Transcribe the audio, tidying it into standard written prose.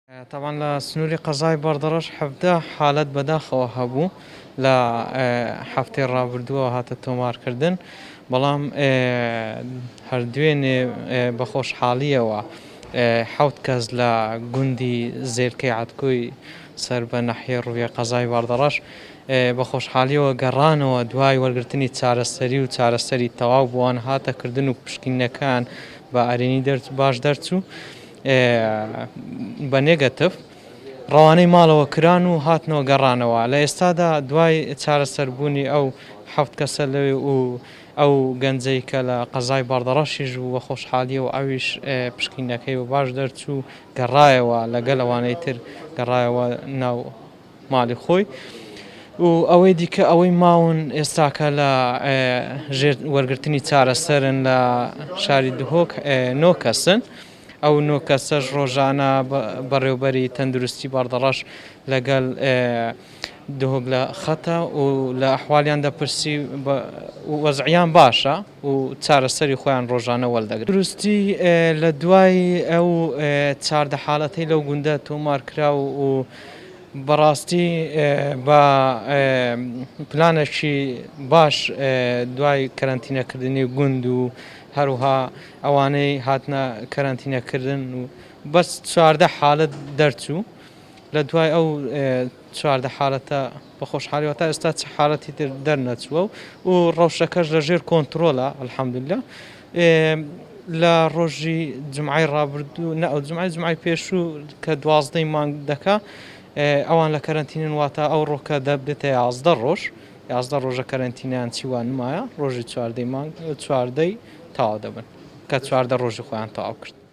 تەبعەن لە سنووری قەزای بەردەڕەش 17 حالەت بەداخەوە هەبوو لە هەفتەی ڕابردووەوە هاتە تۆمارکردن، بەڵام هەر دوێنێ بە خۆشحاڵییەوە حەوت کەس لە گوندی زێلکەی عەتکۆی سەر بە ناحیەی ڕوویە قەزای بەردەڕەش بە خۆشحاڵییەوە گەڕانەوە دوای وەرگرتنی چارەسەری و چارەسەری تەواو بۆیان هاتە کردن و پشکنینەکان بە ئەرێنی باش دەرچوو. بە نێگەتف ڕەوانەی ماڵەوە کران و هاتنەوە گەڕانەوە لە ئێستادا دوای چارەسەربوونی ئەو حەفت کەسە لەوێ و ئەو گەنجەی کە لە قەزای باڕدەڕەشیش بوو بە خۆشحاڵیەوە ئەویش پشکینەکەی بە باش دەرچوو گەڕایەوە لەگەل ئەوانەی تر گەڕایەوە ناو ماڵی خۆی و ئەوەی دیکە ئەوەی ماون ئێستاکە لە ژێر وەرگرتنی چارەسەرن لە شاری دهۆک نۆ کەسن ئەو نۆ کەسەش ڕۆژانە بەڕێوبەری تەندروستی بەڕدەڕەش لەگەڵ دهۆک لە خەتە و لە ئەحوالیان دەپرسی وەزعیان باشە و چارەسەری خۆیان ڕۆژانە وەلدەگرن. دروستی لە دوای ئەو 14 حاڵەتەی لەو گوندە تۆمار کرا و بەڕاستی بە پلانێکی باش دوای کەرەنتینەکردنی گوند و هەروها ئەوانەی هاتنە کەرەنتینەکردن و بەس 14 حاڵەت دەرچوو لە دوای ئەو 14 حالەتە بە خۆشحالیەوە تا ئێستا چ حالەتی تر دەرنەچووە و ڕەوشەکەش لە ژێر کۆنترۆلە الحمدللە لە ڕۆژی جمعی ڕابردوو نە ئەو جمعی جمعی پێشوو کە دوازدەی مانگ دەکا ئەوان لە کەرەنتینن واتە ئەو ڕۆکە دەبێتە 11 ڕۆژ 11 ڕۆژە کەرەنتینیان چیوان نمایە ڕۆژی چواردەی مانگ چواردەی تەواو دەبن کە چواردە ڕۆژی خۆیان تەواو کرد.